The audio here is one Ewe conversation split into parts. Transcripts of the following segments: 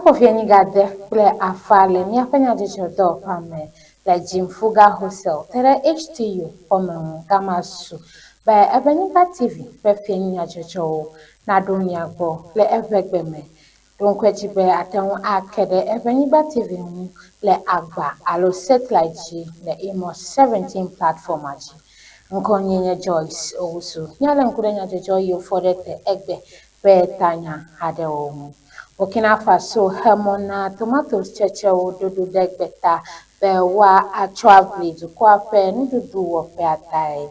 Eƒo fianyiga de kple afa le míaƒe nyadzɔdzɔdɔwɔƒea me le Jimfuga Hostel te ɖe HTU xɔme ŋu gama su be Eʋenyigba TV ƒe fianyinyadzɔdzɔwo naɖo mia gbɔ le Eʋegbe me. Ɖo ŋku edzi be àte ŋu ake ɖe Eʋenyigba TV ŋu le agba alo satellite dzi le Amos 17 platform-a dzi. Ŋkɔnyee nye Joyce Owusu. Míalé ŋku ɖe nyadzɔdzɔ yiwo fɔ ɖe te egbe ƒe tanya aɖewo ŋu. Burkina Faso xe mɔ na tomatos tsetsewo ɖoɖo ɖe gbeta be woatsɔ aʋli dukɔa ƒe nuɖuɖuwɔƒea tae.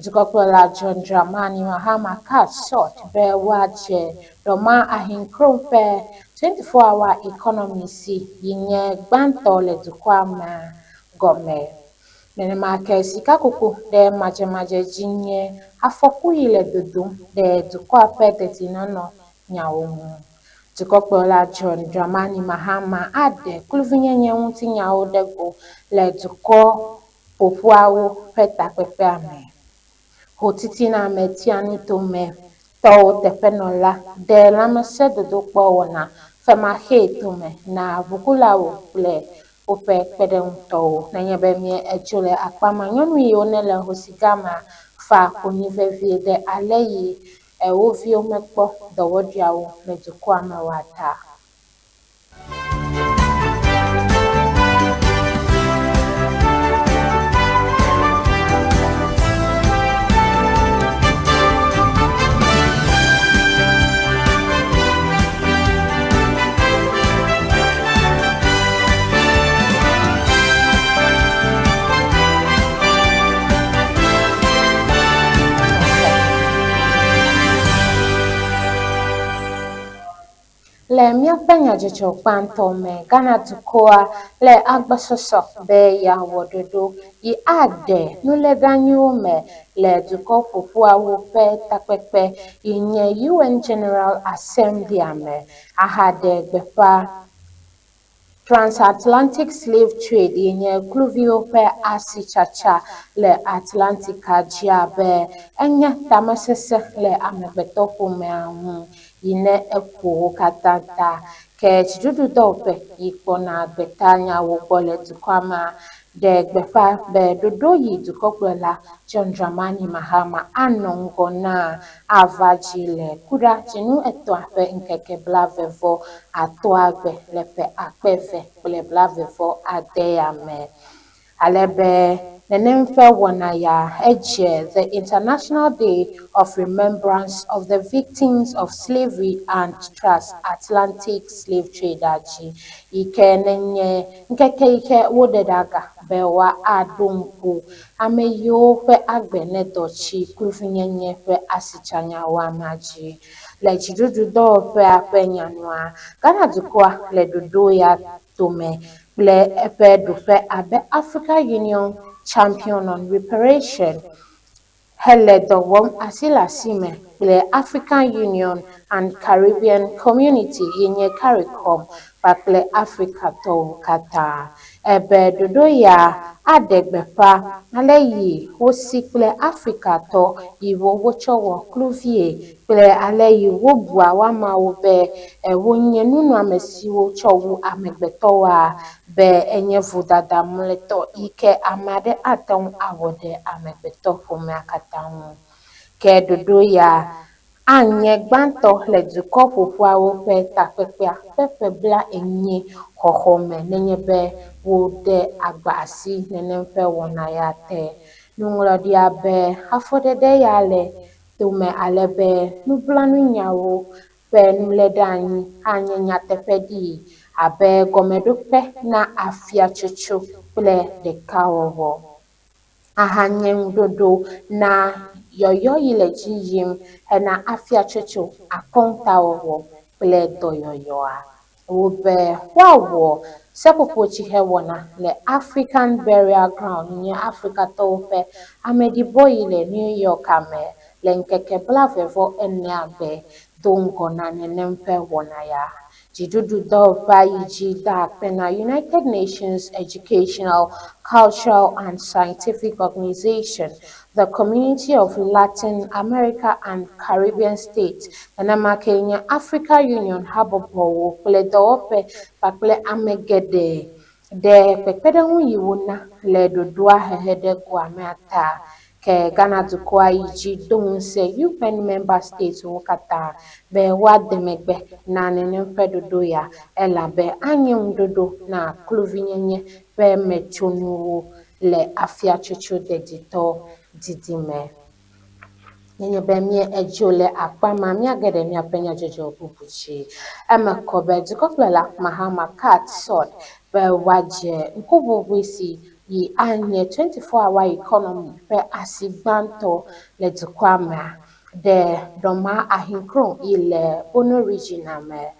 Dukɔkplɔla John Dramani Mahama ka sɔt be woadze Dɔma Ahenkro ƒe 24 Hour Economy si yi nye gbãtɔ le dukɔa mea gɔme. Nenema ke sikakuku ɖe madzemadze dzi nye afɔku yi le dodom ɖe dukɔa ƒe dedienɔnɔ nyawo ŋu. Dukɔkplɔla John Dramani Mahama aɖe kluvinyenye ŋutinyawo ɖe go le Dukɔ Ƒoƒuawo ƒe takpekpea me. Ho titina me tia nutome tɔwo teƒenɔla ɖe lãmesẽ dodokpɔ wɔna femaxee tome na ʋukulawo kple woƒe kpeɖeŋutɔwo. Nenye be mie etso le akpa ma, nyɔnu yiwo ne le hosiga mea fa konyi vevie ɖe aleyi wo viwo mekpɔ dɔwɔɖuiawo le dukɔa me oa ta. Le míaƒe nyadzɔdzɔ gbãtɔ me, Ghana dukɔa le agbɔsɔsɔ be yeawɔ ɖoɖo yi aɖe nuléɖeanyiwo me le Dukɔ Ƒoƒuawo ƒe Takpekpe yi nye UN General Assemblya me ahaɖe gbeƒã Transatlantic Slave Trade yi nye kluviwo ƒe asitsatsa le Atlantika dzia be enye tamesesẽ le amegbetɔƒomea ŋu yi ne eƒo wo katã ta. Ke dziɖuɖudɔwɔƒe yi kpɔna gbetanyawo gbɔ le dukɔa mea ɖe gbeƒã be ɖoɖo yi dukɔkplɔla John Dramani Mahama anɔ ŋgɔ na ava dzi le kuɖa dzinu etɔ̃a ƒe ŋkeke blave vɔ atɔ̃a gbe le ƒe 2025 ya me. Ale be nenem ƒe wɔna ya edze The International Day of Remembrance of the Victims of Slavery and Transatlantic Slave Trade dzi yi ke nenye ŋkeke yi ke woɖe ɖe aga be woaɖo ŋku ame yiwo ƒe agbe nedɔ tsi kluvinyenye ƒe asitsanyawoamea dzi. Le dziɖuɖudɔwɔƒea ƒe nya nua, Ghana dukɔa le ɖoɖo ya tome kple eƒe ɖoƒe abe Africa Union Champion on Reparation hele dɔ wɔm asi le asi me kple African Union and Caribbean Community yi nye Caricom kpakple Afrikatɔwo katã. Ebe ɖoɖo ya aɖe gbeƒã ale yi wosi kple Afrikatɔ yiwo wotsɔ wɔ kluvie kple ale yi wobua woamawo be wonye nunɔamesiwo tsɔ wu amegbetɔwoa be enye vodada mlɔetɔ yi ke ame aɖe ate ŋu awɔ ɖe amegbetɔ ƒomea katã ŋu. Ke ɖoɖo ya anye gbãtɔ le Dukɔ Ƒoƒuawo ƒe Takpekpea ƒe ƒe bla enyi xɔxɔ me nenye be wode agba asi nenem ƒe wɔna ya te. Nuŋlɔɖia be afɔɖeɖe ya le tome ale be nublanuinyawo ƒe nuléɖeanyi anye nyateƒe ɖii abe gɔmeɖokpe na afiatsotso kple ɖekawɔwɔ ahanye ŋuɖoɖo na yɔyɔ yi le dzi yim hena afiatsotso, akɔntawɔwɔ kple dɔyɔyɔa. Wobe woawɔ seƒoƒotsihewɔna le African Burial Ground nye Afrikatɔwo ƒe ameɖibɔ yi le New York me le ŋkeke blaeve vɔ enea gbe do ŋgɔ na nenem ƒe wɔna ya. Dziɖuɖudɔwɔƒea yi dzi da akpe na United Nations Educational, Cultural and Scientific Organization, The Community of Latin America and Caribbean States, nenema kee nye Africa Union habɔbɔwo kple dɔwɔƒe kpakple ame geɖe ɖe kpekpeɖeŋu yi wona le ɖoɖoa hehe ɖe goa mea ta. Ke Ghana dukɔa yi dzi do ŋusẽ UN Member States wo katã be woade megbe na nenem ƒe ɖoɖo ya elabe anye ŋuɖoɖo na kluvinyenye ƒe metsonuwo le afiatsotso deditɔ didi me. Nenye be mí edzo le akpa ma, míage ɖe míaƒe nyadzɔdzɔ bubu dzi. Eme kɔ be dukɔkplɔla Mahama Kat Sod be woadze ŋkuʋuʋui si yi anye 24 hour economy ƒe asi gbãtɔ le dukɔa mea ɖe Dormaa Ahenkro yi le Bono Region me.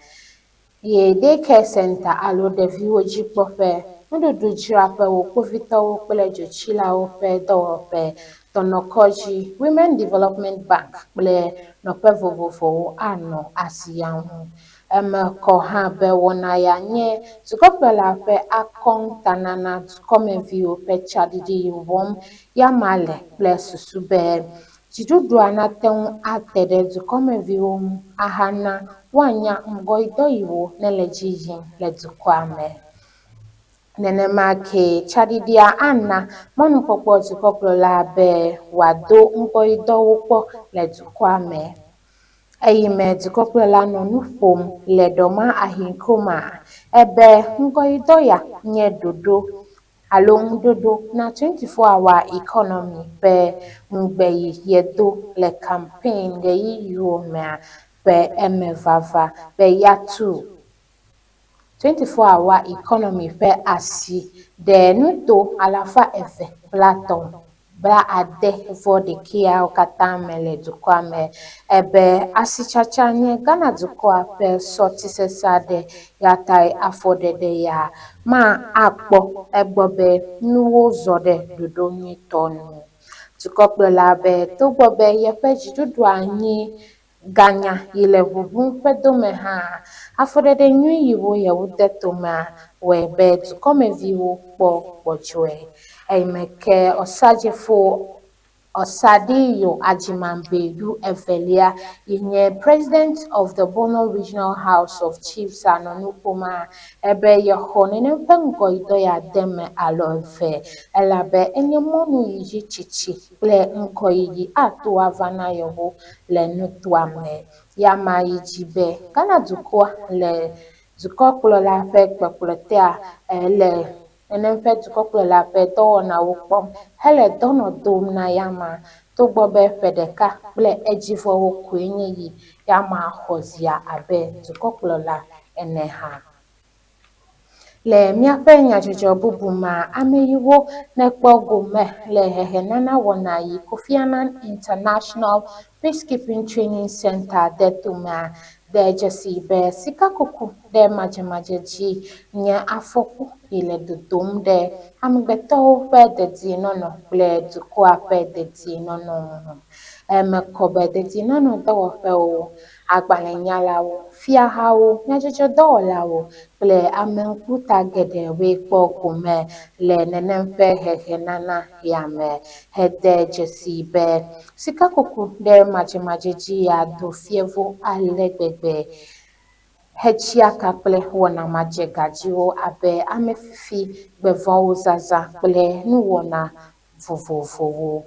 Ye Daycare Center alo ɖeviwo dzikpɔƒe, nuɖuɖudzraƒewo, kpovitɔwo kple dzotsilawo ƒe dɔwɔƒe, dɔnɔkɔdzi, Women Development Bank kple nɔƒe vovovowo anɔ asia ŋu. Eme kɔ hã be wɔna ya nye dukɔkplɔla ƒe akɔntanana dukɔmeviwo ƒe tsaɖiɖi yi wɔm yama le kple susu be Dziɖuɖua nate ŋu ate ɖe dukɔmeviwo ŋu ahana woanya ŋgɔyidɔ yiwo nele edzi yim le dukɔa me. Nenema kee tsaɖiɖia ana mɔnukpɔkpɔ dukɔkplɔlaa be wòado ŋgɔyidɔwo kpɔ le dukɔa me. Eyime dukɔkplɔla nɔ nu ƒom le Dormaa Ahenkro mea, ebe ŋgɔyidɔ ya nye ɖoɖo alo ŋuɖoɖo na 24 Hour Economy ƒe ŋugbe yi yedo le campaign ɣeyiɣiwo mea ƒe emevava be yeatu 24 Hour Economy ƒe asi ɖe nuto 230 70 ɖekɛawo katã me le dukɔa me. Ebe asitsatsa nye Ghana dukɔa ƒe sɔti sesẽ aɖe ya tae afɔɖeɖe ya ma akpɔ egbɔ be nuwo zɔ ɖe ɖoɖo nyuitɔ nu. Dukɔkplɔla be togbɔ be yeƒe dziɖuɖua nyi ganya yi le ʋuʋum ƒe dome hã, afɔɖeɖe nyui yiwo yewode tomea wɔe be dukɔmeviwo kpɔ gbɔdzɔe. Eyime ke Osagyefo Osadio Agyemang-Badu evelia yi nye President of the Bono Regional House of Chiefs a nɔ nu ƒoma, ebe yexɔ nenem ƒe ŋgɔyidɔ ya de me alɔ eve elabe enye mɔnu yi dzi tsitsi kple ŋgɔyiyi ato ava na yewo le nutoa me. Ya ma yi dzi be Ghana dukɔa le dukɔkplɔla ƒe kpɔkplɔ tea le nenem ƒe dukɔkplɔla ƒe dɔwɔnawo kpɔm hele dɔnɔ dom na yama togbɔ be ƒe ɖeka kple edzivɔwo koe nye yi yama xɔ zia abe dukɔkplɔla ene hã. Le míaƒe nyadzɔdzɔ bubu mea, ame yiwo nekpɔ gome le hehenana wɔna yi Kofi Annan International Peacekeeping Training Centre de tomea, de dzesi be sikakuku ɖe madzemadze dzi nye afɔku yi le dodom ɖe amegbetɔwo ƒe dedienɔnɔ kple dukɔa ƒe dedienɔnɔ ŋu. Eme kɔ be dedienɔnɔ dɔwɔƒewo Agbalẽnyalawo, fiahawo, nyadzɔdzɔdɔwɔlawo, kple ame ŋkuta geɖewoe kpɔ gome le nenem ƒe hehenana ya me hede dzesii be sikakuku ɖe madzemadze dzi ya do fievo ale gbegbe hetsia ka kple wɔna madzegadziwo abe amefifi, gbevɔ̃wo zazã kple nuwɔna vovovowo.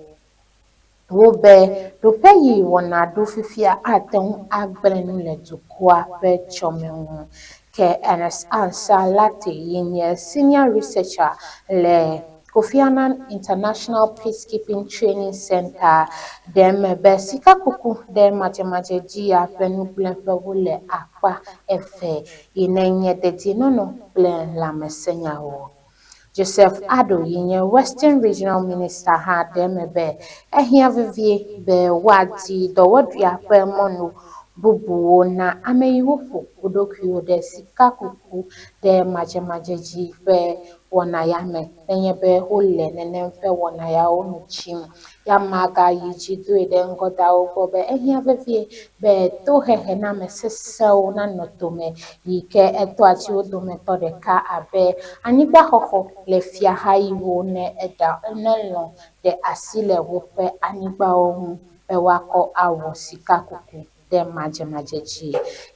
Wobe ɖoƒe yi wɔna ɖo fifia ate ŋu agblẽ nu le dukɔa ƒe tsɔme ŋu. Ke Ernest Ansah Lartey yi nye Senior Researcher le Kofi Annan International Peacekeeping Training Centre ɖe eme be sikakuku ɖe madzemadze dzi ya ƒe nugblẽƒewo le akpa eve yi nenye dedienɔnɔ kple lãmesẽnyawo. Joseph Addo yi nye Western Regional Minister hã ɖe eme be ehiã vevie be woadi dɔwɔɖuia ƒe mɔnu bubuwo na ame yiwo ƒo wo ɖokuiwo ɖe sikakuku ɖe madzemadze dzi ƒe wɔna ya me nenye be wole nenem ƒe wɔna yawo nu tsim. Ya magayi dzi doe ɖe ŋgɔdawo gbɔ be ehiã vevie be tohehename sesẽwo nanɔ tome yi ke etoa dzi wo dometɔ ɖeka abe anyigbaxɔxɔ le fiahayiwo ne eɖa ne lɔ̃ ɖe asi le woƒe anyigbawo ŋu be woakɔ awɔ sikakuku ɖe madzemadze dzi.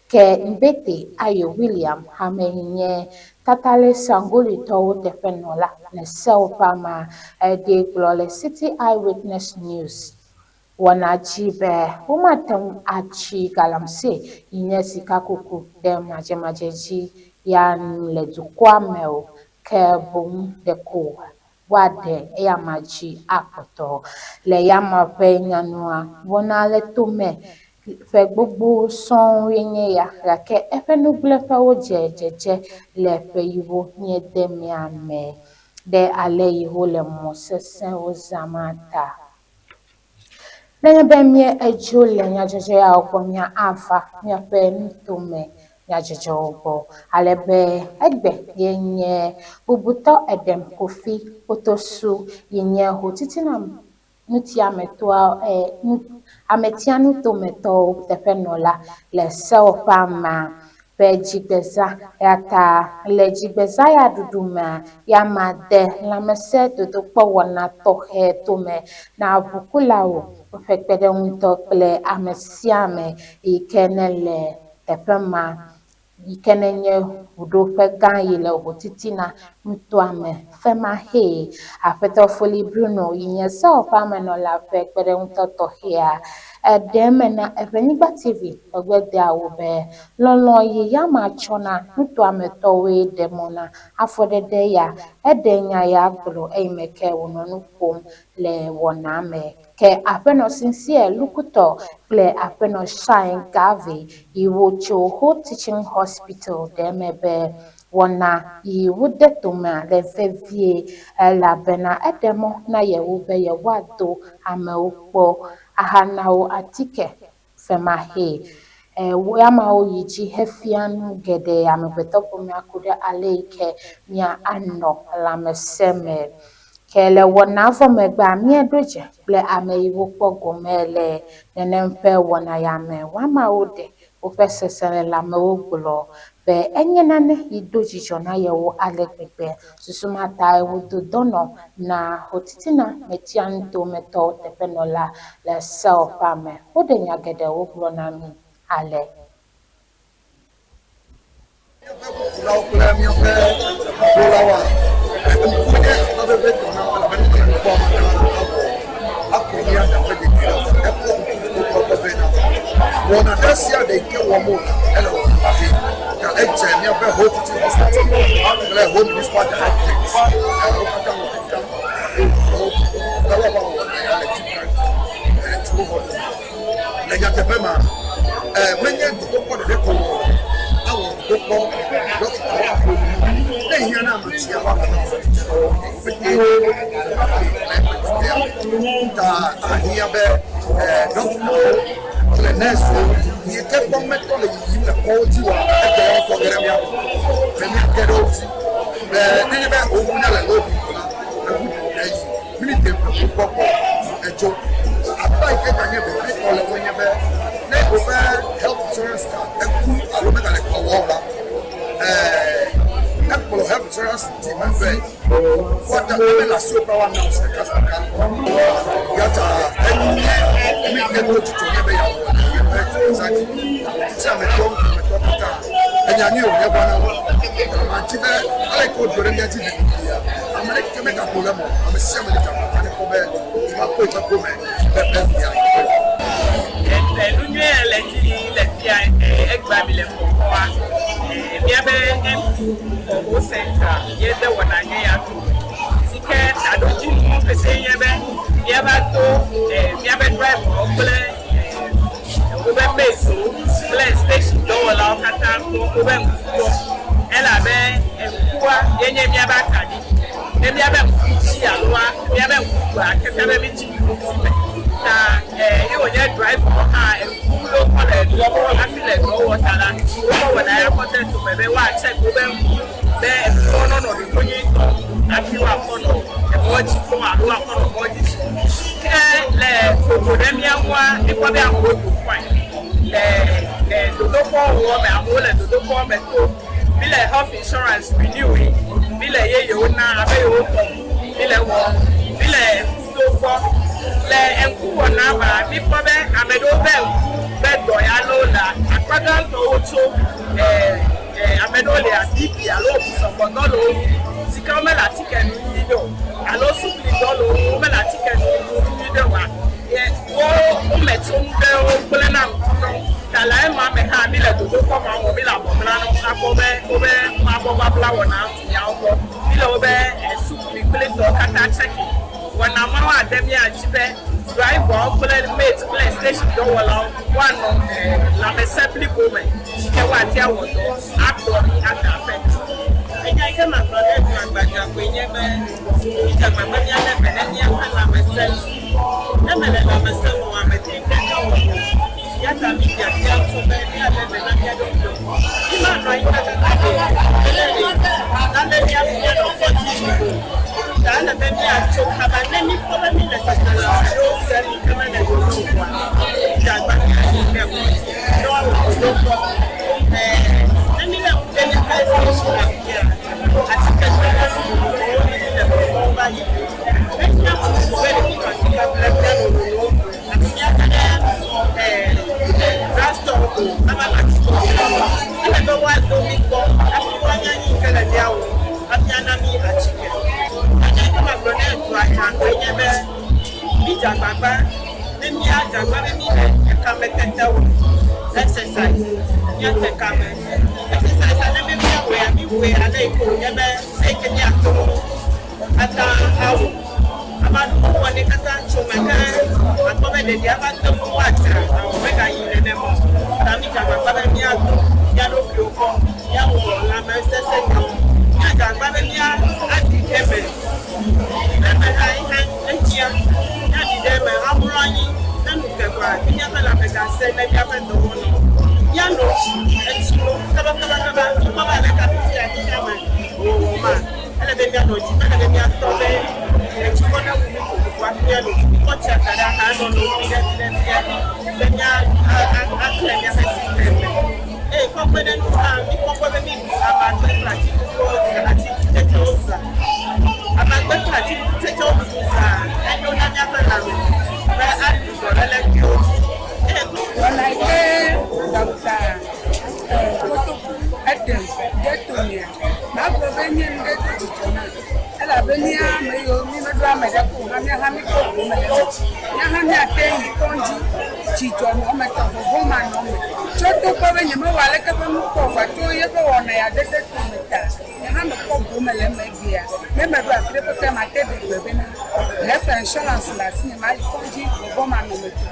Ke Mbete Ayo William ame yi nye Tatale Sangolitɔwo teƒenɔla le Sewƒama eɖee gblɔ le City Eyewitness News wɔna dzi be womate ŋu atsi galamsey yi nye sikakuku ɖe madzemadze dzi ya nu le dukɔa me o ke boŋ ɖeko woaɖe eyama dzi akpɔtɔ. Le eyama ƒe nyanua, wɔna le tome ƒe gbogbo sɔŋ nye ya gake eƒe nugblẽƒewo dze dzedze le ƒe yiwo míede mía me ɖe ale yi wole mɔ sesẽwo zãma ta. Nenye be míedzo le nyadzɔdzɔ yawo gbɔ mía ava míaƒe nutome nyadzɔdzɔwo gbɔ ale be egbe ye nye bubutɔ Edem Kofi Otosu yi nye ho titina nutiametoa e nu ametianutometɔwo teƒenɔla le sewɔƒea mea ƒe dzigbeza. Eya ta le dzigbeza ya ɖuɖu mea, ya ma de lãmesẽ dodokpɔ wɔna tɔxɛ tome na ʋukulawo, woƒe kpeɖeŋutɔ kple ame sia ame yi ke nele teƒe ma yi ke nenye ʋuɖoƒe gã yi le ʋu titina nutoa me femaxee. Aƒetɔ Foli Bruno yi nye sewɔƒeamenɔla ƒe kpeɖeŋutɔ tɔxɛa, eɖe eme na Eʋenyigba TV tɔgbedeawo be lɔlɔ̃ yi yama tsɔ na nutoa me tɔwoe ɖe mɔ na afɔɖeɖe ya. Eɖe nya ya gblɔ eyime ke wònɔ nu ƒom le wɔnaa me. Ke Aƒenɔ Sincere Lukutɔ kple Aƒenɔ Shine Garvey yiwo tso Hope Teaching Hospital ɖe eme be wɔna yi wode tomea le vevie elabena eɖe mɔ na yewo be yewoado amewo kpɔ ahana wo atike femaxee. Woamawo yi dzi hefia nu geɖe amegbetɔƒomea ku ɖe ale yi ke míanɔ lãmesẽ me. Ke le wɔna vɔ megbea, míeɖo dze kple ame yiwo kpɔ gome le nenem ƒe wɔna ya me. Woamawo ɖe woƒe seselelãmewo gblɔ be enye nane yi do dzidzɔ na yewo ale gbegbe. Susu ma tae wodo dɔnɔ na Hotitina Metianutometɔwo teƒenɔla le Sewɔƒea me. Woɖe nya geɖewo gblɔ na mí ale. Míaƒe ʋukulawo kple míaƒe ʋuƒolawoa, ŋku nye akpa vevitɔ na wo elabe nu ke nukpɔ ame na awɔ akplɔ mía da ƒe dedie la, ekpɔ ŋku kpɔkpɔ vɛ na wo. Wɔna ɖe sia ɖe yi ke wɔm wole ele wɔna vavie. Ta edze míaƒe Ho Teaching Hospital kple Ho Municipal Directorate wo katã wɔ ɖeka eye wòkplɔ wo be woava wɔ wɔna ya le different dziƒoxɔ ɖewo me. Le nyateƒe ma, menye dodokpɔ ɖeɖe ko awɔ dodokpɔ ɖɔkitawo aƒo nu na ne hiã na ame tsia woagana ame tsitsiawo pete le eƒe ta ahiã be ɖɔkitawo kple nɛsiwo yi ke gbɔ metɔ le yiyim le kɔwo dzi wa ete ya wokɔ ge ɖe mía gbɔ be míage ɖe wo dzi be nenye be woʋu nya le lɔri la eʋu eyi miniti eve wokpɔ gbɔ edzo. Akpa yi ke ganye vevitɔ le ŋue nye be ne woƒe health insurance card eku alo megale dɔ wɔm la, ɛɛ ekplɔ health insurance team vɛ. Woate ŋu ame asi woƒe woana wo ɖeka zi ɖeka. Ya ta enye nu yi ke do dzidzɔ nɛ be yeawɔ le yeƒe dzigbezã dzi. Titi ametɔ ŋkumetɔ katã enya nyui wònye va na wo. Madi be ale yi ke wodo ɖe mía dzi vivivi Ame ɖeke megado le eme o, ame sia ame nedze agbagba ne kpɔ be yewoakpɔ yeƒe gome le eŋuia teƒe. Enu nyuie ya le edzi yim le fia egbea mi le xɔxɔa. Míabe MP for Ho Central ye de wɔna nyui ya to me. Si ke taɖodzinuwo pɛtɛ nye be míava do míabe driverwo kple wobe matewo kple station dɔwɔlawo katã kpɔ wobe ŋku kpɔ elabe ŋkua ye nye míabe akaɖi. Ne míabe ŋku tsi aloa míabe ŋku gbea ke fia be mítsi viviti me. Ta ye wònye driverwo hã ŋku ye wokɔ le dɔ wɔm hafi le dɔ wɔm ta la, wokɔ wɔna ya kɔ de tome be woa check wobe ŋku be ŋkuwo nɔnɔ ɖoɖo nyuitɔ. Dodokpɔ wɔ me amewo le dodokpɔ me to. Mi le health insurance renew mi le yeyewo na abe yewo tɔ mi le wɔ mi le do gbɔ le ŋkuwɔna ma mi kpɔ be ame ɖewo be ŋku be dɔ ya lewo le akpa gãtɔwo tso ame ɖewo le BP alo sɔgbɔdɔ le wo ŋu si ke womele atike nu nyui ɖe o alo suklidɔ le wo ŋu womele atike nu nyui ɖe oa ye wo wome tsonu ɖewo gblẽ na ŋku nɔ ta le ema me hã mi le dodokpɔ ma wɔ mi le abɔbla nɔ akpɔ be wobe abɔbabla wɔna miawo gbɔ mi le wobe sukli kple tɔ katã tsɛki wɔna ma woade mía dzi be driverwo kple mate kple station dɔwɔlawo woanɔ lãmesẽ blibo me si ke woate awɔ dɔ akplɔ mi ade aƒe. Enya yi ke magblɔ ɖe dua gbadza koe nye be mídze agbagba míalé be ne míaƒe lãmesẽ ŋu. Ne mele lãmesẽ me oa, mete ŋu ɖeke wɔm o. Ya ta mí biabiam tso be míalé be na mía ɖokuiwo. Mímanɔ anyi kakaka ɖe ele ɖe nane míafi míanɔ kɔdzi o. Ta ele be míatso kaba ne míkpɔ be míle seselẽme aɖewo sem yi ke mele ɖoɖo oa, mídze agbagba míayi ɖe kɔdzi ne woawɔ dodokpɔ. Ne mílé ŋku ɖe míaƒe station afia, atike vovovowo li míle kpɔkpɔm va yi. Ne míaƒo be ɖevi nɔ atike ƒlem míanɔ nonom alo míage ɖe drugstore o ava nɔ atike ƒlem o. Ele be woado mí kpɔ hafi woanya nu yi ke le mía wɔm hafi ana mí atike. Enya yi ke magblɔ ne dua dza koe nye be mídze agbagba ne míadze agbagba be míle ekametete wɔm, exercise, míate kame. Exercise ne míawɔea, míwɔe ale yi ke wònye be eyi ke míate ŋu ata awɔ. Ame aɖewo wɔnɛ katã tso me ke akpɔ be ɖeɖia va te ŋu woadzra awɔ megayi nenema o. Ta mídze agbagba be míado mía ɖokuiwo kpɔ, míawɔ lãmesesẽ nyawo. Míadze agbagba be mía aɖi ɖe eme. Ɖi ɖe eme hã eha ehiã. Míaɖi ɖe eme amlɔ anyi ne nu ke kɔa hafi míaƒe lãme gasẽ ne míaƒe dɔwɔnawo. Míano tsi, etsi nom kabakabakaba. Míkpɔ be aleke fifia xexea me wɔwɔ ma. Ele be míanɔ dzi, mele be míatɔ be etsikɔ newu mí kokoko hafi míano tsi. Míkɔ tsia da ɖe axa anɔ nom viɖe viɖe viɖe be mía aklẽ míaƒe system me. Eye kɔ kpe ɖe nu hã, míkpɔ gbɔ be míɖu amagbe kple atikukuwo zã, atikutsetsewo zã. Amagbe kple atikutsetsewo ɖuɖu zã enyo na míaƒe lãme be aɖu dɔléle viwo dzi. Eye kɔ. Wɔna yi ke ɖɔkta Kotoku eɖem ɖe tomea, magblɔ be nye nu ɖe do dzidzɔ nam elabe mía ame yiwo mí meɖo ame ɖeke o hã mía hã míkpɔ gome le eme. Mía hã míate yi kɔdzi dzidzɔ nɔ eme tɔ vɔvɔ̃ manɔ eme. Tsɔ togbɔ be nyemewɔ aleke ƒe nu kpɔ o vɔa to yeƒe wɔna ya dede tome ta nye hã mekpɔ gome le eme egbea. Ne meɖo afi ɖe kpekpea mate ɖe gbe bena health insurance le asinye mayi kɔdzi vɔvɔ̃ manɔ eme tɔ.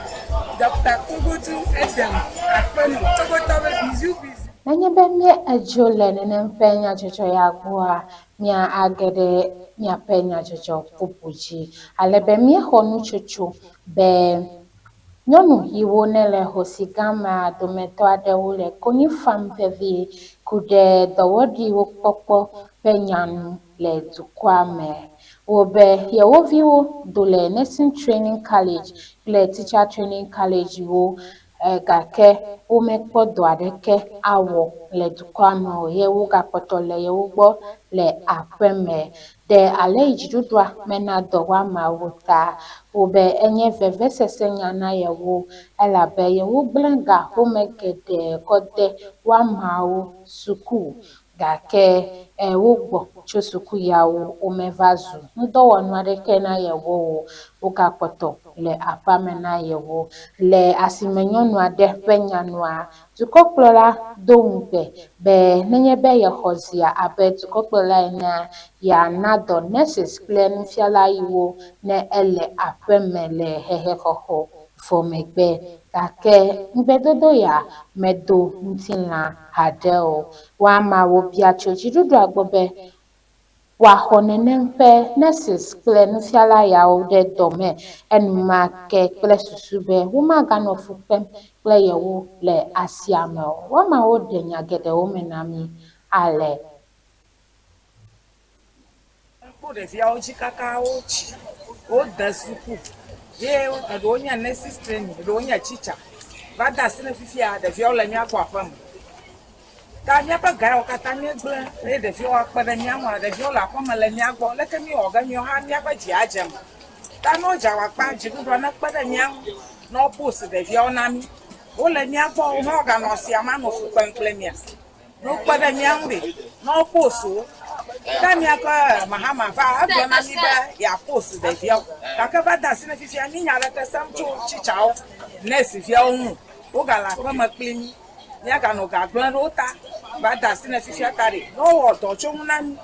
Ɖɔkta Togoto eɖem akpe nɔ Togotɔ be bizu bizu. Nenye be míedzo le nenem ƒe nyadzɔdzɔ ya gbɔa, míage ɖe míaƒe nyadzɔdzɔ bubu dzi. Ale be míexɔ nutsotso be nyɔnu yiwo nele hosi gã mea dometɔ aɖewo le konyi fam vevie ku ɖe dɔwɔɖuiwo kpɔkpɔ ƒe nya nu le dukɔa me. Wobe yewo viwo do le Nursing Training College kple Teacher Training College wo gake womekpɔ dɔ aɖeke awɔ le dukɔa me o ye wogakpɔtɔ le yewo gbɔ le aƒeme. Ɖe ale yi dziɖuɖua mena dɔ woameawo ta wobe enye vevesese nya na yewo elabe yewogblẽ ga home geɖe kɔ de woameawo suku gake wogbɔ tso suku yawo womeva zu ŋudɔwɔnu aɖeke na yewo o. Wogakpɔtɔ le aƒea me na yewo. Le asime nyɔnu aɖe ƒe nya nua, dukɔkplɔla do ŋugbe be nenye be yexɔ zia abe dukɔkplɔla enea, yeana dɔ nurses kple nufiala yiwo ne ele aƒeme le hehexɔxɔ vɔ megbe. Gake ŋugbedodo ya medo ŋutilã haɖe o. Woameawo bia tso dziɖuɖua gbɔ be woaxɔ nenem ƒe nurses kple nufiala yawo ɖe dɔ me enumake kple susu be womaganɔ fu kpem kple yewo le asia me o. Woameawo ɖe nya geɖewo me na mí ale. Ekpɔ ɖeviawo dzi kaka wotsi, wode suku ye eɖewo nye nurses training, eɖewo nye teacher. Va de asi ne fifia, ɖeviawo le mía gbɔ aƒeme. Ta míaƒe ga yawo katã míegblẽ eye ɖeviawo akpe ɖe mía ŋua, ɖeviawo le aƒeme le mía gbɔ. Leke míwɔ ge míawo hã míaƒe dzi adze eme. Ta ne wodze agbagba, dziɖuɖua nekpe ɖe mía ŋu ne wopost ɖeviawo na mí. Wole mía gbɔ, wohã woaganɔ asia me anɔ fu kpem kple mía. Ne wokpe ɖe mía ŋu ɖe, ne wopost wo. Ke míaƒe Mahama va egblɔ na mí be yeapost ɖeviawo. Gake va de asi ne fifia, mínya ɖeke sem tso tsitsawo, nɛsiviawo ŋu o. Wogale aƒeme kpli mí. Míaganɔ ga gblẽ ɖe wo ta va de asi ne fifia ta ɖe. Ne wowɔ dɔ tso ŋu na mí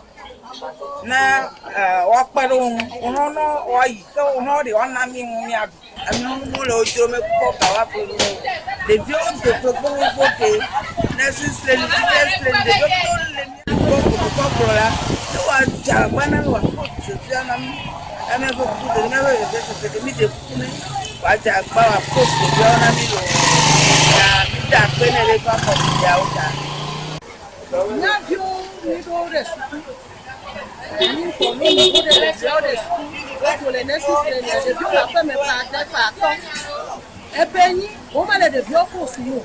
ne woakpe ɖe wo ŋu, wohã ne woayi ke wohã ɖe woana mí nu míaɖu. Amewo mele wo dzrom mekpɔ ga woaƒle nu o. Ɖeviwo do ƒe gbogbo ke ne sisre nu fifia sisre nu ɖeviwo to le mía gbɔ dukɔ kplɔ la ne woadze agbagba na mí wòakpɔ ɖevia na mí. Ame ƒe kuku ɖe míaƒe vevesese ke míɖe kuku ne wòadze agbagba wòakpɔ ɖeviawo na mí loo. Ta mída akpe nɛ ɖe eƒe afɔɖeɖeawo ta. Mía viwo míɖo wo ɖe suku. Míxɔ nu nuɖuɖu ɖe ɖeviawo ɖe suku. Wodzo le nursery training ɖeviwo le aƒeme ƒe ade ƒe atɔ̃. Eƒe enyi womele ɖeviawo ƒo su o.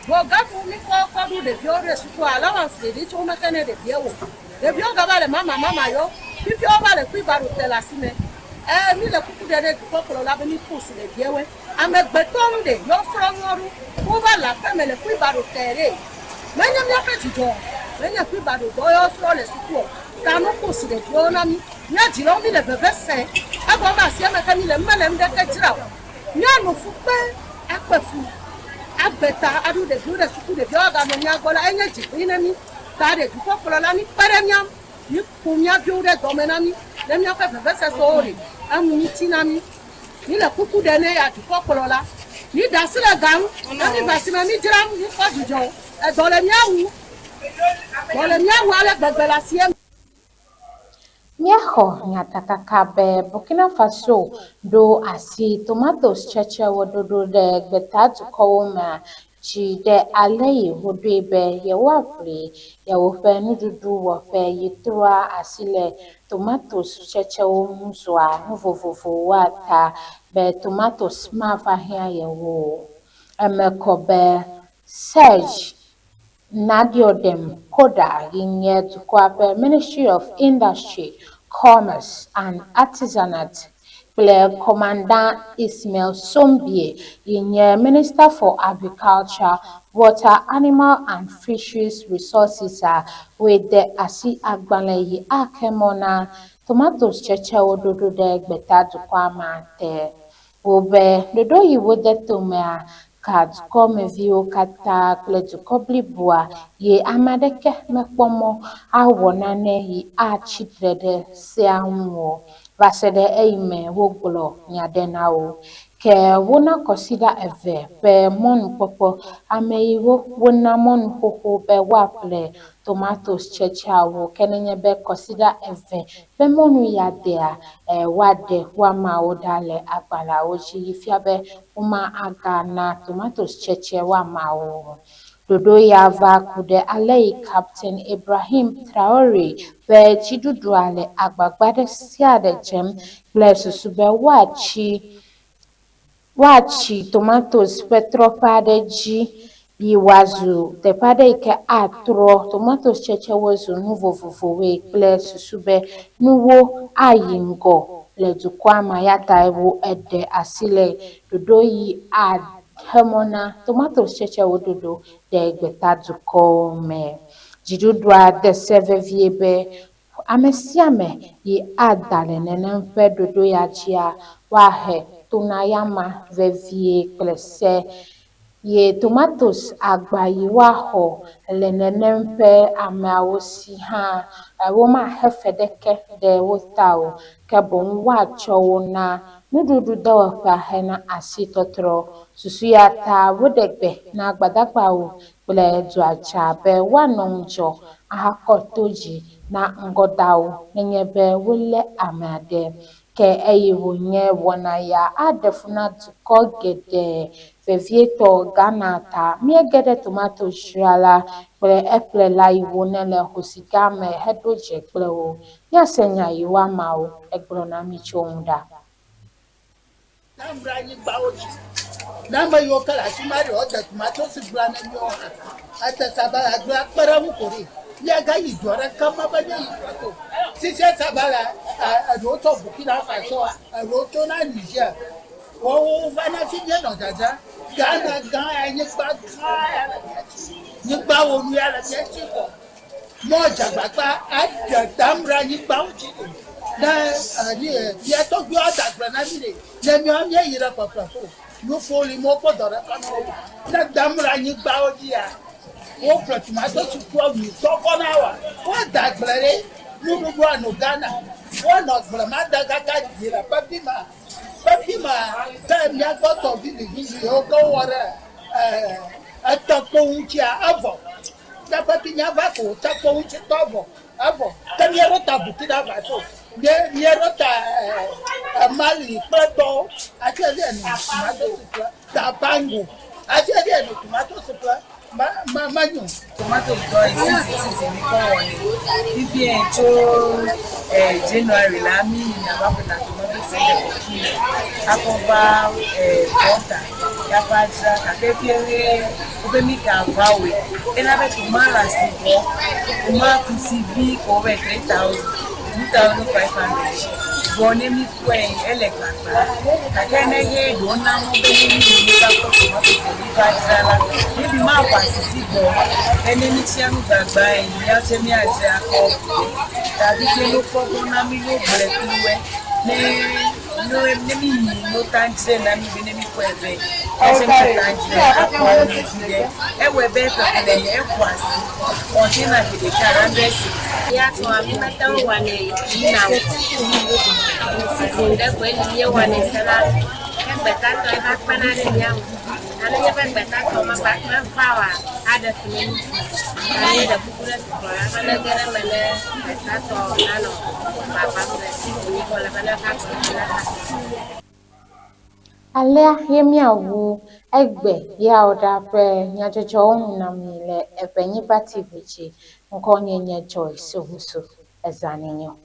Vɔ gaƒo míkɔ kɔ ɖo ɖeviawo ɖe sukua allowance ɖeɖi tso womeke ne ɖeviawo o. Ɖeviawo gava le mama mama yɔ. Fifia wova le kuibaro te le asime. Ɛ míle kuku ɖe ɖe dukɔkplɔla be míƒo su ɖeviawoe. Amegbetɔ nu ɖe yɔ srɔ̃ nua ɖo. Wova le aƒeme le kuibaro te ɖe. Menye míaƒe dzidzɔ o. Menye kuibaro dɔ yɔ srɔ̃ le suku o. Ta no ƒo su ɖeviawo na mí. Mía dzilawo míle veve se. Egɔme be asiame ke míle mele nuɖeke dzra o. Míanɔ fu kpe akpe fu agbe ta aɖo ɖeviwo ɖe suku ɖeviawo aganɔ mía gbɔ la enye dziƒui ne mí. Ta ɖe dukɔkplɔla mí kpe ɖe mía ŋu. Mí ƒo mía viwo ɖe dɔme na mí ne míaƒe vevesesewo ɖe enu mí ti na mí. Mí le kuku ɖe ne ya dukɔkplɔla. Mí ɖe asi le ga ŋu ne mí va asime mí dzra nu mí kpɔ dzidzɔ o. Edɔ le mía wu. Dɔ le mía wu ale gbegbe le asie me. Míexɔ nyatakaka be Burkina Faso ɖo asi tomatos tsetsewo ɖoɖo ɖe gbetadukɔwo mea dzi ɖe aleyi woɖoe be yewoaʋli yewoƒe nuɖuɖuwɔƒe yi trɔa asi le tomatos tsetsewo ŋu zua nu vovovowoa ta be tomatos mava hiã yewo o. Eme kɔ be Serge Nadiodem Koda yi nye dukɔa ƒe Ministry of Industry, Commerce and Artisanate kple Commandant Ismail Sombie yi nye Minister for Agriculture, Water, Animal and Fisheries Resources-a woe de asi agbalẽ yi ake mɔ na tomatos tsetsewo ɖoɖo ɖe gbeta dukɔa ma te. Wobe ɖoɖo yi wode tomea ka dukɔmeviwo katã kple dukɔ bliboa ye ame aɖeke mekpɔ mɔ awɔ nane yi atsi tre ɖe sea ŋu o va se ɖe eyime wogblɔ nya ɖe na wo. Ke wona kɔsiɖa eve ƒe mɔnukpɔkpɔ ame yiwo wona mɔnuxoxo be woaƒle tomatos tsetseawo ke nenye be kɔsiɖa eve ƒe mɔnu ya dea, e woaɖe woamawo ɖa le agbalẽawo dzi yi fia be woma agana tomatos tsetse woamawo o. Ɖoɖo ya va ku ɖe aleyi Captain Ibrahim Traore ƒe dziɖuɖua le agbagba ɖe sia ɖe dzem kple susu be woatsi Woatsi tomatos ƒe trɔƒe aɖe dzi yi wòazu teƒe aɖe yi ke atrɔ tomatos tsetsewo zu nu vovovowoe kple susu be nuwo ayi ŋgɔ le dukɔa me ya tae wo eɖe asi le ɖoɖo yi axe mɔ na tomatos tsetsewo ɖoɖo ɖe gbetadukɔwo me. Dziɖuɖua de se vevie be Ame sia ame yi ada le nenem ƒe ɖoɖo ya dzia, woahe to na yama vevie kple se. Ye tomatos agba yi woaxɔ le nenem ƒe ameawo si hã, womaxe fe ɖeke ɖe wo ta o, ke boŋ woatsɔ wo na nuɖuɖudɔwɔƒea hena asitɔtrɔ. Susu ya ta woɖe gbe na gbadagbawo kple dua dza be woanɔ ŋudzɔ ahakɔ to dzi na ŋgɔdawo nenye be wolé ame aɖe. Ke eyi wònye wɔna ya aɖe fu na dukɔ geɖe, vevietɔ Ghana ta. Míege ɖe tomatos dzrala kple eƒlela yiwo nele hosigã me heɖo dze kple wo. Míase nya yi woamawo egblɔ na mí tso ŋu ɖa. Tambra anyigbawo dzi. Ne ame yiwo ke le afi ma ɖe woade tomatosi gblea ne míawo hã. Ete sabala gblea kpe ɖe eŋu ko ɖi. Míagayi du aɖeke me be míayi kple o. Fifia sabala eɖewo tso Burkina Faso, eɖewo tso na Niger. Woawo wovana fi míenɔ dzadzram. Ghana gã ya, nyigba gã ya le mía dzi. Nyigba wɔnu ya le mía dzi kɔ. Mɔ dzagbagba aɖe dam ɖe anyigbawo dzi o. Ne mía tɔgbuiwo ada agble na mí ɖe, ne míawo míeyi ɖe ƒeƒle ƒe o. Nuƒo li mewokpɔ dɔ ɖeka na wo o. Ne dam ɖe anyigbawo dzia, woƒle tomatosi kua nyuitɔ kɔ na woa, woada agble ɖe nuɖuɖu ano Ghana. Woanɔ agble ma de kaka dzi le ƒe ma. Ƒe ma ke mía gbɔ tɔ vivivivi yiwo ke wowɔ ɖe etɔkpo ŋutia evɔ. Míaƒe fi nya va ko tɔkpo ŋuti tɔ vɔ evɔ. Ke míeɖo ta Burkina Faso, míeɖo ta Mali kple tɔwo. Afi afi enu tomatosi kple ta bango. Afi afi enu tomatosi kple ma ma manyo. Tomatosi dɔ yi sisi sisi mi kɔ wɔnɛ. Fifie tso January la mi yina va ƒlena tomatosi le Burkina akɔ va Volta ya va dzra gake fie ʋe wobe mi ka va wɔe. Ena be toma le asi gbɔ. Toma kusi vi ko wobe 3000, 2500. Vɔ ne mi kpɔe ele gbagba. Gake ne ye ɖewo na mɔ be ne mi yi mi va kpɔ tomatosi mi va dzra la, mi bi ma xɔ asi si gbɔ be ne mi tsia nu gbagba yi míawo tse míadzra kɔ vi ɖe. Ta fifie no kpɔ gbɔ na mi no gble kple ne ne ne mi yi no ta dzre na mi be ne mi kpɔe be míatse mi ta dzre akpɔ nu vi ɖe. Ewɔe be ƒeƒle me exɔ asi kɔntena ɖeka 100 cedis. Mía tɔa mi mete ŋu wɔnɛ yina o. Season ɖe koe li míewɔnɛ sena. Ke gbetatɔ eva kpena ɖe mía ŋu. Ta nenye be gbetatɔ meva meva oa, aɖe fu ne mí. Ta míeɖe kuku ɖe dukplɔla be nege ɖe eme ne gbetatɔ nanɔ vavam le season yi ke wòle be neva gbe neva. Alea ye míawu egbe Yawoɖa ƒe nyadzɔdzɔwo nu na mi le Eʋenyigba TV dzi. Ŋkɔnye nye Joyce Owusu. Ezã nenyo.